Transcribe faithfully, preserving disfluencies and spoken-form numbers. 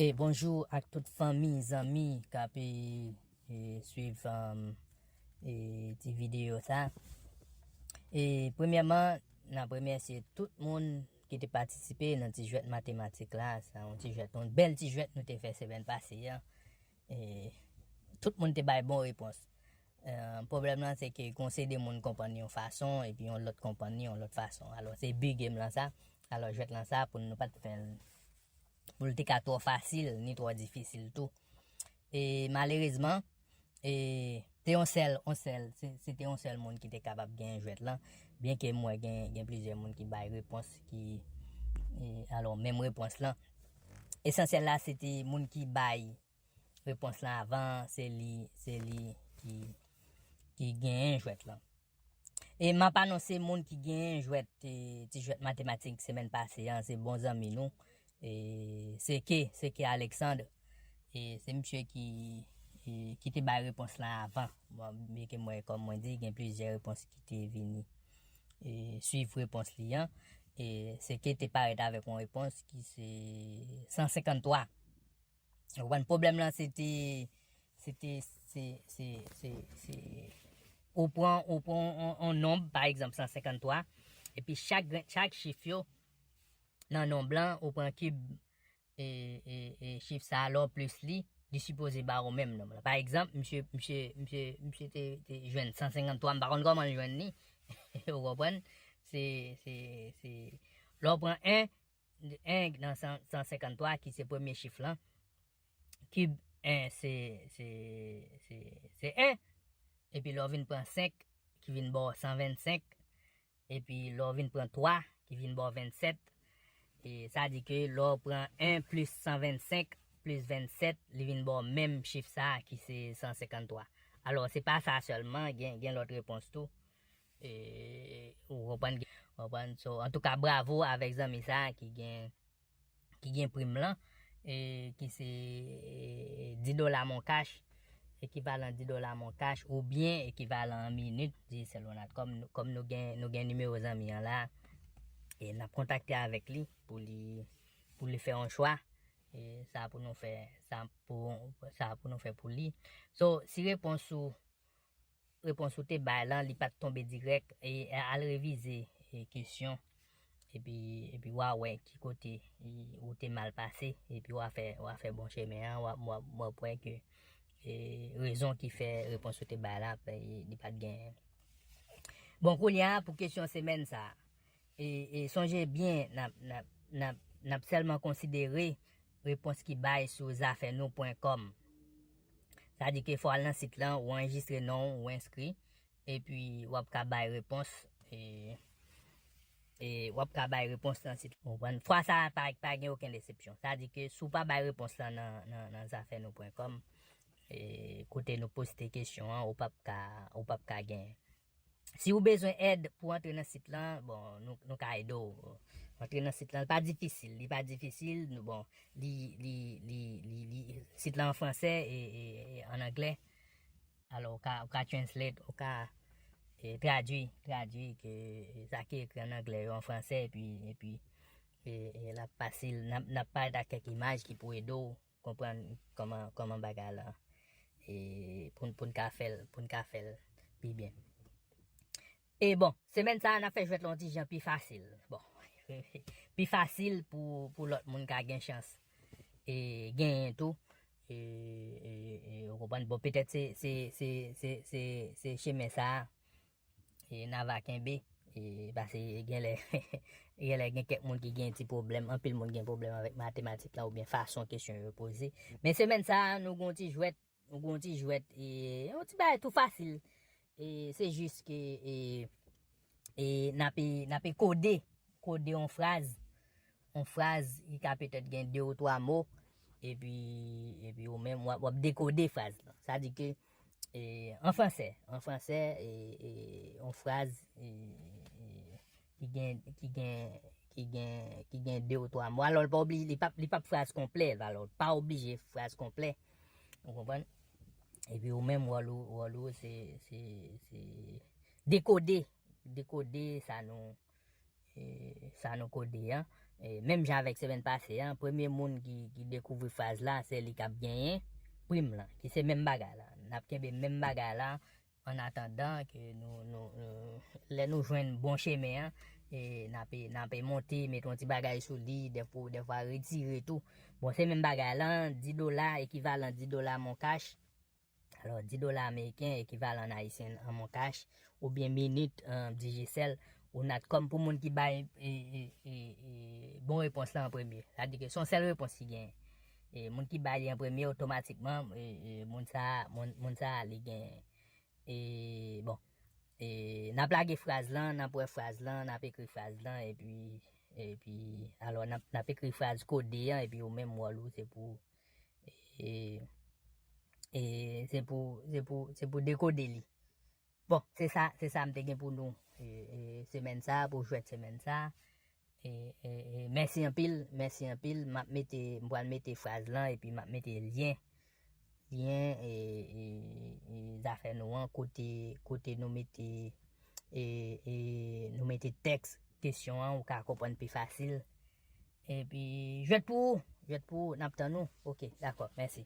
E bonjou ak tout fanmi, zanmi k ap e, e, swiv um, e, ti videyo sa. E premyèman, n ap remèsye tout moun ki te patisipe nan ti jwèt matematik la. Sa yon ti jwèt, yon bèl ti jwèt nou te fè semèn pase an. E tout moun te bay bon repons. E, pwoblèm lan se ke gon seri de moun konprann li yon fason epi yon lòt konprann li yon lòt fason. Alò se bi game lan sa. Alò jwèt lan sa pou nou pa t fè l pou l te ka twò fasil ni twò difisil tou. E malerezman, e te yon sèl, yon sèl, se, se te yon sèl moun ki te kapab genyen jwèt lan. Byenke m wè gen, gen plizyè moun ki bay repons ki, e, alò, menm repons lan. Esansyèl la, se te moun ki bay repons lan avan, se li, se li ki, ki genyen jwèt lan. E m ap anonse moun ki genyen jwèt, e, ti jwèt matematik semèn pase an, se bon zanmi nou. E, se ke, se ke Alexandre. E, se misye ki, e, ki te bay repons lan avan. Bon, byenke mwen, kòm mwen di, gen plizyè repons ki te vini. E, swiv repons li an. E, se ke te parèt avèk yon repons ki se san senkanntwa. Ou konprann? Pwoblèm lan se te, se te, se, se, se, se, ou pran, ou pran on, on nonb, pa egzanp, san senkanntwa, epi chak grenn, chak chif yo, nan nonb lan, ou pran kib, e, e, e chif sa a, lè w plis li, li sipoze ba ou menm nonb lan. Pa egzanp, misye, misye, misye, misye te, te jwenn san senkanntwa, m pa konn kòman l jwenn li, ou konprann? Se, se, se, lè w pran en, en nan san, san senkanntwa ki se premye chif lan, kib en se, se, se, se en, epi lè w vin pran senk ki vin ba w san vennsenk, epi lè w vin pran twa ki vin ba w vennsèt, e sa di ke lè w pran en plis san vennsenk plis vennsèt, li vin ba w menm chif sa a ki se san senkanntwa. Alò, se pa sa sèlman, gen, gen lòt repons tou. E, ou konprann, ou konprann? So, antouka, bravo avèk zanmi sa a ki gen, ki gen prim lan, e, ki se, e, dis dola Moncash, ekivalan dis dola Moncash, oubyen ekivalan an minit, di selon nat. Kòm, kòm nou gen, nou gen nimewo zanmi an la, e n ap kontakte avèk li pou li, pou li fè yon chwa. E sa pou nou fè, sa pou, sa pou nou fè pou li. So, si repons ou, repons ou te bay lan, li pa t tonbe dirèk, e al revize, e, kesyon, epi, epi w a wè ki kote, e, ou te mal pase, epi w a fè, w a fè bon chemen an, w a, w a, w a wè ke, e, rezon ki fè repons ou te bay la, e, li pa t genyen. Bon, kounye a, pou kesyon semèn sa a, e, e sonje byen, n ap, n ap, n ap, n ap sèlman konsidere repons ki bay sou zafè nou pwen kòm. Sa di ke fò w al nan sit lan, ou anrejistre non w, ou enskri, epi w ap ka bay repons, e, e w ap ka bay repons nan sit lan. Ou konprann? Fwa sa a, pa, pa gen okenn eksepsyon. Sa di ke si w pa bay repons lan nan, nan, nan zafè nou pwen kòm, e, kote nou poste kesyon an, ou p ap ka, ou p ap ka genyen. Si ou bezwen èd pou antre nan sit lan, bon, nou, nou ka ede w. Antre nan sit lan, li pa difisil, li pa difisil, nou, bon, li, li, li, li, li, sit lan an fransè e, e, e an anglè. Alò, ou ka, ou ka translate, ou ka, e, tradui, tradui ke, e, sa ki ekri an anglè yo an fransè, epi, epi, e, e l ap fasil, n ap, n ap parèt ak kèk imaj ki pou ede w konprann kòman, kòman bagay la, e, pou n, pou n ka fè l, pou n ka fè l pi byen. E bon, semèn sa a, n ap fè jwèt la yon ti jan pi fasil. Bon, pi fasil pou, pou lòt moun ka gen chans, e, genyen tou. E, e, e, ou konprann? Bon, petèt se, se, se, se, se, se chemen sa a, e, n a va kenbe. E, paske genlè, genlè gen kèk moun ki gen ti pwoblèm, anpil moun gen pwoblèm avèk matematik la oubyen fason kesyon yo poze. Men semèn sa a, nou gon ti jwèt, nou gon ti jwèt, e, yon ti bagay tou fasil. E, se jis ke, e, e, n ap, n ap kode, kode yon fraz, yon fraz ki ka petèt gen de ou twa mo, epi, epi ou menm w ap, w ap dekode fraz lan. Sa di ke, e, an fransè, an fransè, e, e, yon fraz, e, e, ki gen, ki gen, ki gen, ki gen de ou twa mo. Alò, li pa oblije, li p ap, li p ap fraz konplè, alò, li pa oblije fraz konplè. Ou konprann? Epi ou menm, wòl ou, wòl ou, se, se, se dekode, dekode sa nou, e, sa nou kode an. E, menm jan avèk semèn pase an, premye moun ki, ki dekouvri fraz la, se li k ap genyen prim lan, ki se menm bagay la. N ap kenbe menm bagay la, an atandan ke nou, nou, nou lè nou jwenn bon chemen an, e n ape, n ape monte, mete yon ti bagay sou li, dèfwa, dèfwa retire tou. Bon, se menm bagay lan, dis dola, ekivalan dis dola Moncash. Alò, dis dola ameriken, ekivalan ayisyen an Moncash, oubyen minit an Digicel, ou Natcom pou moun ki bay e, e, e, e, bon repons lan an premye. Sa di ke se yon sèl repons ki genyen. E moun ki bay li an premye, otomatikman, e, e, moun sa, moun, moun sa li genyen. E, bon, e, n ap lage fraz lan, n ap wè fraz lan, n ap ekri fraz lan, epi, epi, alò, n ap, n ap ekri fraz kode an, epi ou menm wòl ou, se pou, e, e, se pou, se pou, se pou dekode li. Bon, se sa, se sa m te gen pou nou, e, e, semèn sa, pou jwèt semèn sa. E, e, e, mèsi anpil, mèsi anpil. M ap mete, m pral mete fraz lan, epi m ap mete lyen, lyen, e, e, e, zafè nou an, kote, kote nou mete, e, e, nou mete tèks kesyon an, ou ka konprann pi fasil. Epi, jwèt pou ou, jwèt pou ou, n ap tann ou. Oke, dakò, mèsi.